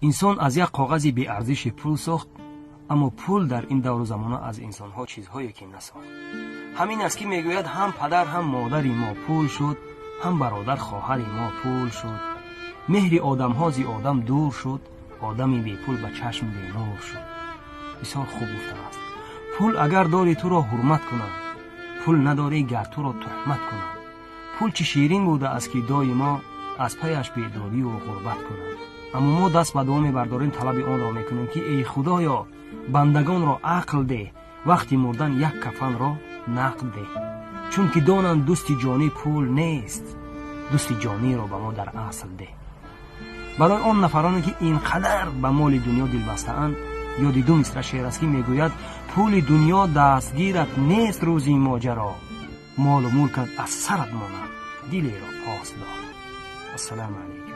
Инсон аз як коғази беарзиши пул сохт, аммо пул дар ин давру замона аз инсонҳо чизҳое ки насохт. Ҳамин аст, ки мегӯяд: ҳам падар, ҳам модари мо пул шуд, ҳам бародар, хоҳари мо пул шуд. Меҳри одамҳо зи одам дур шуд, одами бепул ба чашм бенур шуд. Бисёр хуб гуфтааст. Пул агар дорӣ, туро ҳурмат кунанд, пул надорӣ, гар туро туҳмат кунанд. Пул чӣ ширин будааст, ки доимо аз паяш бедорию ғурбат кунанд. Аммо мо даст ба дуо мебардорем, талаби онро мекунем, ки эй Худоё, бандагонро ақл деҳ, вақти мурдан як кафанро нақд деҳ, чунки донанд, дӯсти ҷонӣ пул нест, дӯсти ҷониро ба мо дар асл деҳ. Барои он нафароне, ки ин қадар ба моли дунё дилбастаанд, ёди ду мисра шеър аст, ки мегӯяд: пули дунё дастгират нест рӯзи моҷаро, молу мулкат аз сарат монад, дилеро пос дор. Ассалому алайкум.